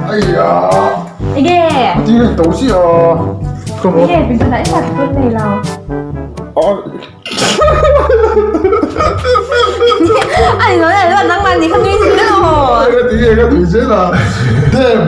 Aiya. Ege. Ti nge to si a. Come on. Ege bin ta ina tun nei lo. Oh. Ai nói là nang man ni kha nui ni lo. Ka ti nge ka tui che la. Damn.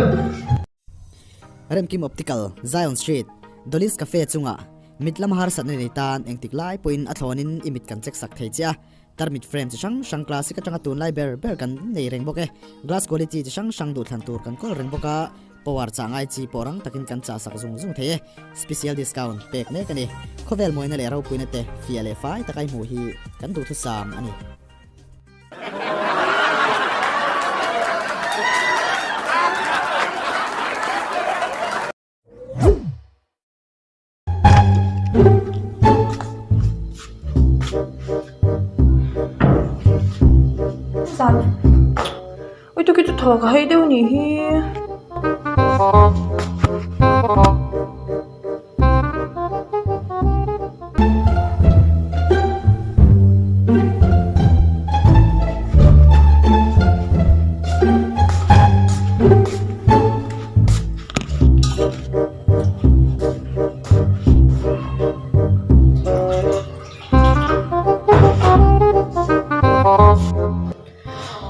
Remkim Optical, Zion Street, Dolly's Cafe chungah mit lam harsatna nei tan engtik lai pawhin a thlawnin i mit kan check sak thei che a. Tarmit frame chi hrang hrang classic atanga tunlai ber ber kan nei reng bawk e. Glass quality chi hrang hrang duhthlan tur kan kawl reng bawk a, power chah ngai chi pawh rang takin kan chah sak zung zung thei e. Special discount pek mek a ni. Khawvel mawina leh ropuina te fiah leh fai taka i hmuh hi kan duhthusam a ni. Ui tu khi chu thaw ka hei deuh nih hi.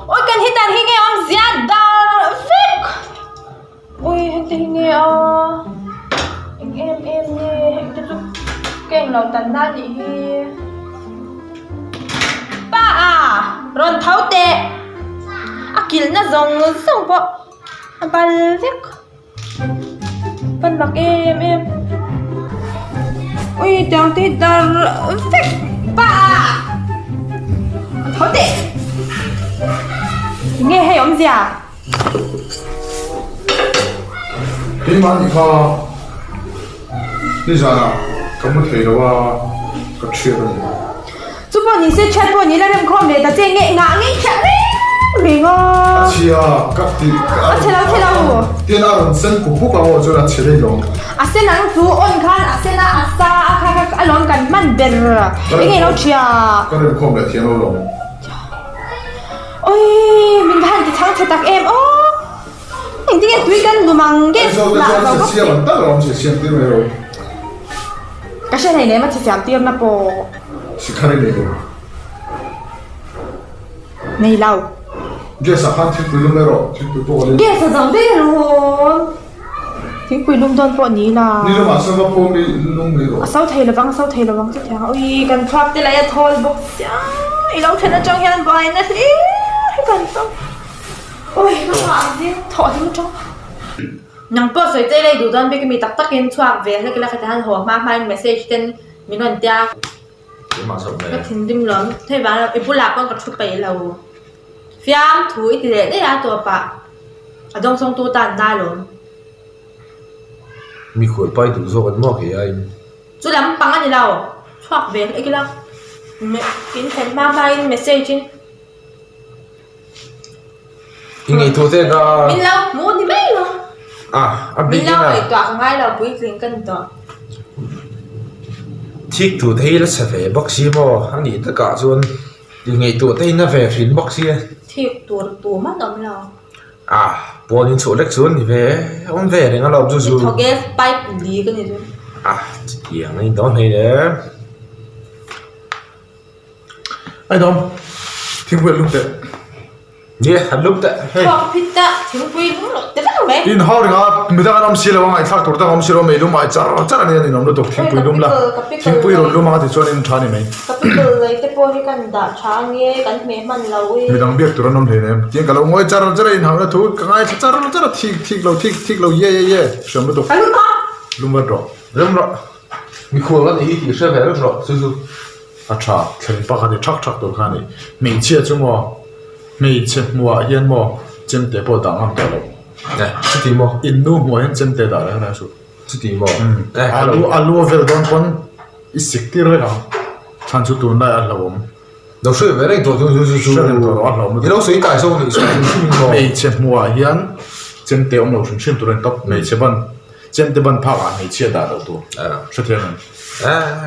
Ui kan hi tan hi nge awm zia dar vek ui heng te hi nge a eng em em nge heng te chu ka englo tan na anih hi pa a rawn tho teh a kilhna zawng zawng pawh a bal vek. Pan mak em em ui tiang te hi dar vek pa a tho teh nge hei awmzia Keimah ni kha nizanah ka mu thei lo a ka thiat a ni. Chu pawh ni se thiat pawh ni la remkhawm leh ta che nge ngah ngei thiat reng reng a. A chhia ka ti a chhe lo chhe lo. Tin a rawn sen pup pup ang aw chuan a chhe daih lo. A sen ang chu on khan a sen a a sa a kha kha a lawm kan hman ber eng nge lo thia. Ka remkhawm leh thiam lo lo. Oi min va han ti chhang chhe tak em aw. Engtin nge tui kan lum ang nge lah zo bawk si. Ka hre hlei nem a chhe siam tir na pawh. Sikhar i nei lo. Nei lo. Gas ah khan thingpui lum erawh thingpui pawh ka lum. Gas a zo daih alawm. Thingpui lum dawn pawh ni la. Ni lamah sawn va pawm i lum mai rawh. A so thei lovang a so thei lovang chu thiang a. Ui kan thluak te lah hi a thawl bawk sia. I lo then atang hian buaina hlir hi kan tawk. Ui ka nghah zing thawh hlim tawp. Nang pawh sawi che lei duh dawn bik mi tak takin chhuak ve hlek ila khati han haw hma hmain message ten min rawn tia. Ka thinrim lawm hei vang i bulah pawn ka thu peih lo. Fiam thu i ti leh daih a tawpah a dawngsawng tu tan na lawm. Mi khual pai duh zawk an maw kei aiin. Chu lam pang a ni lo chhuak ve hlek ila in thlen hma hmain message in. I ngaihtuah te ka. Min lo hmu ni mai lo. Ah, a bik Min lo ngaihtuah ka ngai lo puitling ka ni tawh. Thik tur te hi la chhe ve bawk si maw? A nih takah chuan i ngaihtuah te in a ve hrin bawk si a. Thik tur tu man awm lo. Ah, pawn in chhuah lek chu an ni ve, awm ve reng alawm chu zu. I thaw gas pipe li ka ni chu. Ah, chutiang a in dawn hei le. Ai dawm, thingpui an lum teh. Nia, an lum teh. Hei. Thawk phit ta, thingpui lum loh te vek mai. In hau ringa midang an awm si lo a, ngaihthlak tur dang a awm si lo a, mei lum ai char char a ni a ninawm lutuk thingpui lum la. Thingpui rawn lum anga tichuan in tha ni mai. Ka pickle lei te pawh hi kan dah tha ange, kan hmeh hman lo i. Midang biak tur an awm hlei nem. Tiang ka lo ngawi char char a, in hauhna thu ka ngaithla char char a, thik thik lo thik thik lo ye ye ye hriam lutuk. Ka lum a. Lum vat rawh. Lum rawh. Mikhual ka nih hi tih hre ve vek rawh chu chu. A tha thleng pakhat i thak thak tur kha a ni. Hmeichhia chu maw hmeichhe hmuhah hian maw chemte pawh dah ngam tawh lo. Eh chuti maw? In nu hmuhah hian chemte dah reng reng suh. Chuti maw? Eh a lu a lu a vel dawn pawn i sik tir vek ang. Chhan chu tunlai a hlauhawm. Lo hre ve reng tawh chu chu chu. Hre reng tawh lo a hlauhawm lutuk. I lo sawi kai zawk a nih chu hrim hrim maw? Hmeichhe hmuhah hian chemte awm lo hrim hrim tur a ni tawp. Hmeichhe ban Chemte ban phak ah hmeichhia dah loh tur hrethiam em?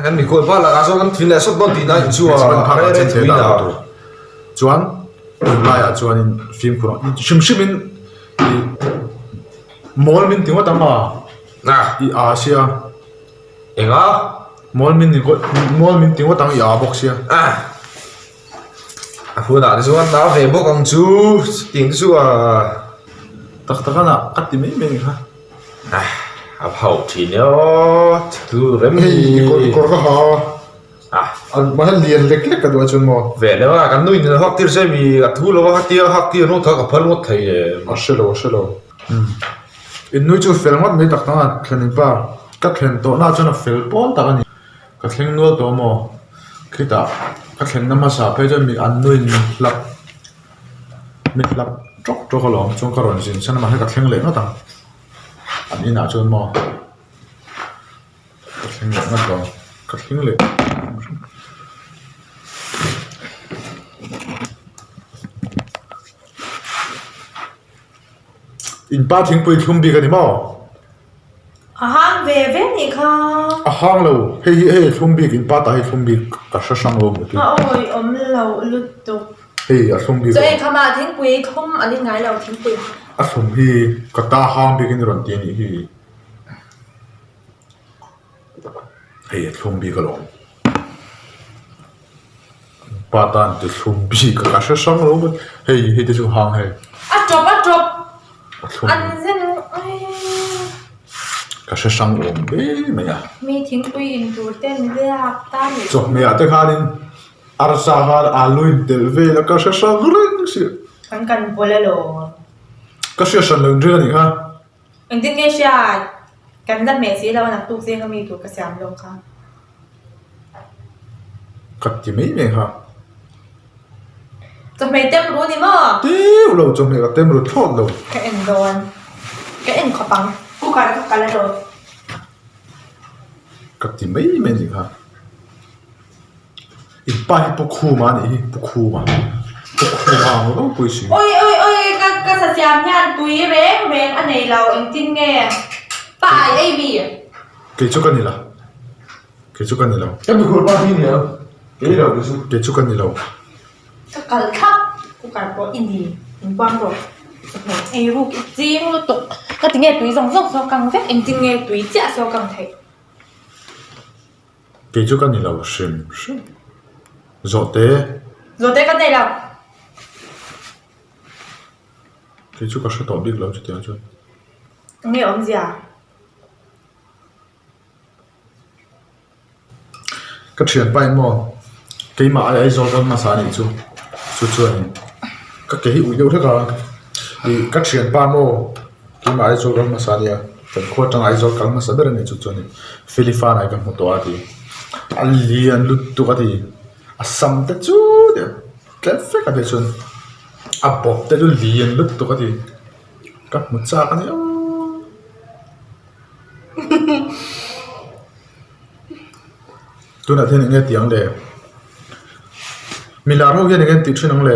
Kan mikhual pa lakah chuan kan thin leh sawt dawn tih na in chu a Hmeichhe ban phak ah chemte dah loh tur. Chuan. Tunlaiah chuanin fimkhur ang hrim hrimin ih mawl min ti ngawt ang a i aa sia Enga? Mawl min mawl min ti ngawt ang i aa bawk sia. A hunah te chuan a ve bawk ang chu chutiang te chu a tak tak a ka ti mai mai kha. A phauh thin e aw chu rem hi. Hei i kawr ka ha a mahse lian lek lek ka duh a chuan maw. Ve leh a kan nu in a hak tir se mi a thu lo a khatia hak tir ngawt kha ka phal ngawt thei em. A hre lo a hre lo. In nui chu fel ngawt mai tak tak a thlen pa ka thlen tawh na chuan a fel pawl tak a ni. Ka thleng nual tawh maw? Khitah ka thlenna hmasa phei chuan mi an nuin min hlap min hlap tawk tawk alawm chuan ka rawn zin chhan a mahse ka thleng leh ngawt ang an inah chuan maw ka thleng leh ngawt dawn ka thleng leh In pa thingpui thlum bik a ni maw? A hang ve ve nih kha. A hang lo, hei hi hei thlum bik in pa tah hi thlum bik ka hre hrang lo maw ti. A awi awm lo lutuk. Hei a thlum bik. Chaw ei khamah thingpui thlum an in ngai lo thingpui. A thlum hi ka ta hang bik in i rawn ti a nih hi. Hei a thlum bik alawm. Pa tan ti thlum bik ka hre hrang lo maw hei hei te chu hang hei. A tawp a tawp. A thlum. An zen Ka hre hrang awm hle mai a. Mi thingpui in tur te an riak ta nih. Chawhmeh ah te khanin arsa khan alu in telh vel a ka hre hrang reng si. Kan kan pawl alawm. Ka hriat hran lo in ring a nih kha. Engtin nge hriat? Kan la hmeh si lo a naktuk zinga mi tur ka siam lawk kha. Ka ti mai mai kha. Chawhmeh tem ru ni maw? Teuh lo chawhmeh ka tem ru thlawt lo. Ka en dawn. Ka en khawp ang. Cooker ka kal alawm. Ka ti mai mai ni kha. In pa hi Pu Khuma a nih hi, Pu Khuma. Pu Khuma ang ropui si. Oi oi oi ka ka sasiam hian tui reng reng a nei lo engtin nge pa ai ei mi? Kei chu ka ni lo. Kei chu ka ni lo. Ka mikhur pa hi ni ang. Kei lo kei chu. Kei chu ka ni lo. Ka kal thlap cooker pawh i ni in puang rawh. Ei ruk i ching lutuk. Ka ti nge tui zawng zawng saw kang vek engtin nge tui chiah saw kang theih. Kei chu ka ni lo hrim hrim. Zawhte. Zawhte ka nei lo. Kei chu ka hre tawh bik lo chutiang chuan. Enge awmzia? Ka thianpa in maw keimah ai Aizawl kal hmasa a nih chu chu chuanin ka ke hi ui deuh hlek a ih ka thianpa maw keimah Aizawl kal hmasa a nia kan khua atanga Aizawl kal hmasa ber a nih chu chuanin Felifa nai ka hmu tawh a ti a lian lutuk a ti a sam te chu tlem vek a ti chuan a bawp te chu lian lutuk a ti ka hmu chak a nia. Tunah hian enge tih ang le? Mi lar ho hian enge an tih thin ang le?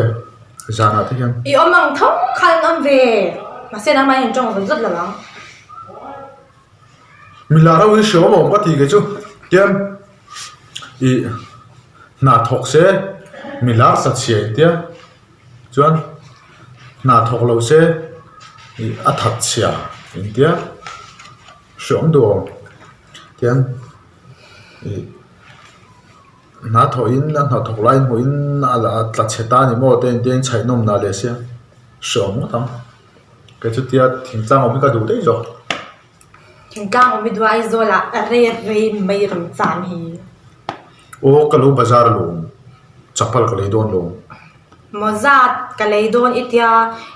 Zanah te hian. I awm ang tho khan an awm ve. Mahse nangmah hian tawng zawt zawt lo ang. Mi lar ho hi hriau awm ka ti kei chu. Tian ih hna thawk se mi lar sa chhia in tia chuan hna thawk lo se ih a that chhia in tia hriau duh awm. Tian ih hna thawhin a hnathawk lai hmuhin a tla chhe ta a ni maw te intia inchhaih nawm nah leh sia hreawm ngawt ang kei chutia thingtlang awm hi ka duh daih zawk. Thingtlang awm hi duh Aizawl ah a rei rei mai reng chang hi. Aw ka lo bazar alawm chapal ka lei dawn lo. Mawza ka lei dawn i tia,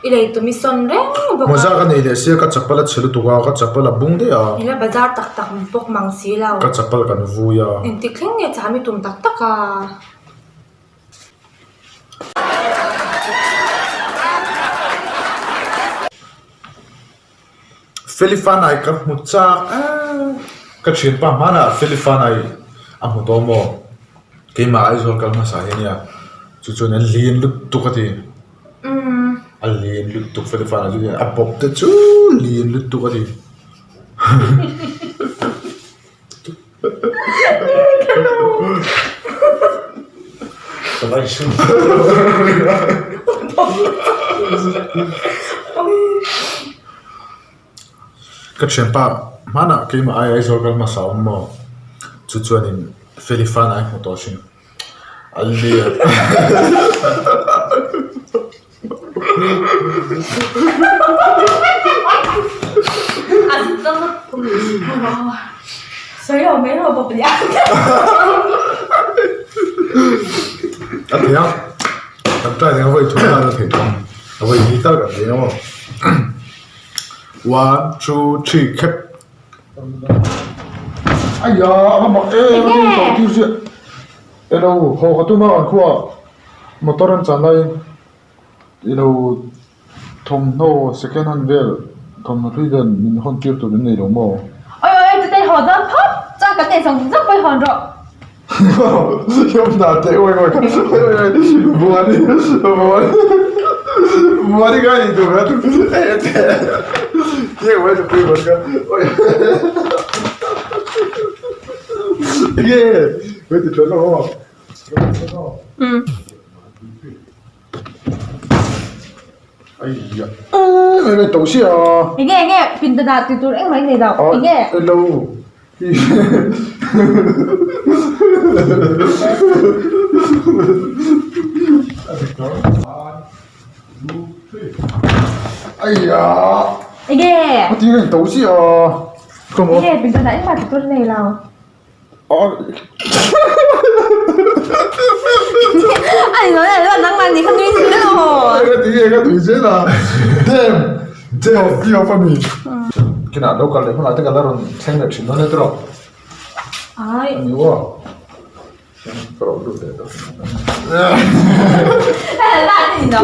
i lei tum i sawn reng bawk a. Mawza ka nei leh sia ka chapal a chhe lutuk a, ka chapal a bung daih a. I la bazar tak tak bawk mang si lo. Ka chapal kan vui a. Engtik thleng nge cham i tum tak tak a? Felifanai ka hmu chak a, ka thianpa hmanah Felifanai a hmu tawh maw? Keimah Aizawl kal hmasa hi ania, chu chuan a lian lutuk a ti, a lian lutuk Felifanai chu a bawp te chu lian lutuk a ti. Ka thianpa hmanah keimah ai Aizawl kal hmasa awm maw? Chu chuanin Feli fan ai hmu tawh thin. A lian. A thei a, kan try ding a vawi thum dan a thei tawh ang, a vawi hnih tal kan thei ang aw. One, two, three, khep. Aiya, a va mak em a ni tawh tir chiah. Elo, haw ka tum a an khuaah motor an chan laiin ilo thawmhnaw second hand vel thawmhnaw hlui vel min hawn tir tur in nei lo maw? Oi oi oi chutei haw dawn phawt chuan kan nei zawng zawng pawh i hawn rawh. Hiam hna teh oi oi oi oi buani buani buani ka ni tur a e te ke oi tu pui ka oi ye oi tu thon lo Um. Ai ya eh mai to sia. Enge enge pindana ti tur engmah i nei lo enge. Hello. Ai ya. Enge. A ti reng to sia. Come on. Enge pindana engmah ti tur nei lo. Ai lo lo nangmah nih kha nui zel aw. Ka ti nge ka tui zel a. Damn. Che of ti of ami. Kinah lo kal leh hunah te ka la rawn thleng leh thin dawn e tiraw. Ai. Ani aw. Ka rawn lut leh dawn. La ni no.